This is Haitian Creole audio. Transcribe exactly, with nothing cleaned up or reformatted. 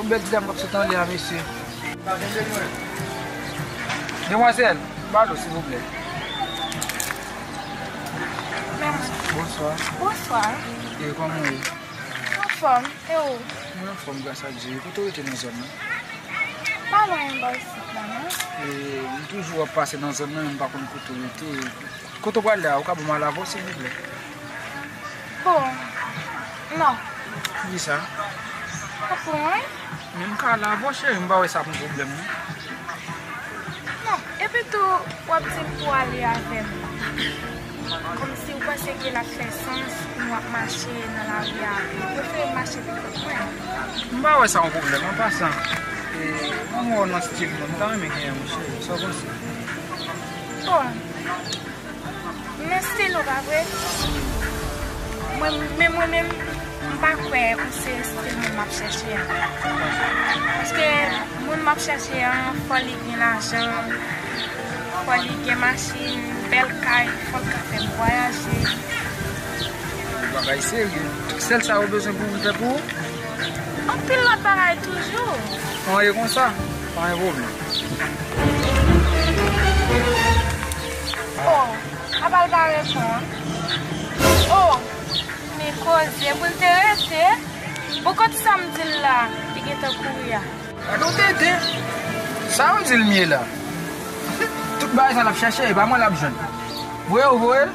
Yon bèl ti dam k ap sot anlè a, mesye. Demwazèl, ba dlo, silvouplè. Mèsi. Bonswa. Bonswa. E kòman w ye? Anfòm, e ou? Mwen anfòm, gras a Dye. Kote w rete nan zòn nan? Pa lwen anba isit la, non. E, m toujou ap pase nan zòn nan, men m pa konn kote w rete. Kote w prale a, ou ka ban m alavwa w, silvouplè? Bon, non. Poukisa? Tanpri, wi. Men m ka alavwa w, cheri, m pa wè sa pou pwoblèm, non. Non, epi tou, w ap di m pou w ale avè m. Kòmsi w panse ke l ap fè sans pou nou ap mache nan lari a? M prefere mache pou kont mwen. M pa wè sa yon pwoblèm, an pasan. E, m wè w nan stil mwen, m ta renmen genyen w, cheri, sa w panse? Bon, men stil ou pa vre? Mwen, men mwen menm, m pa kwè ou se stil moun m ap chèche a. Paske moun m ap chèche a, fò li gen lajan, fò li gen machin, bèl kay, fò l ka fè m vwayaje. Bagay serye. Sèl sa ou bezwen pou m fè pou ou? Anpil lòt bagay toujou. Anyen konsa? Pa gen pwoblèm. Oh, apa l pa reponn? Oh, men koze pou l te rete. Bon, kote sa m di l la, li gentan kouri a. Gade w tenten. Sa w di l m ye la? Tout bagay sa l ap chèche, e pa mwen l ap jwenn. Voye w voye l.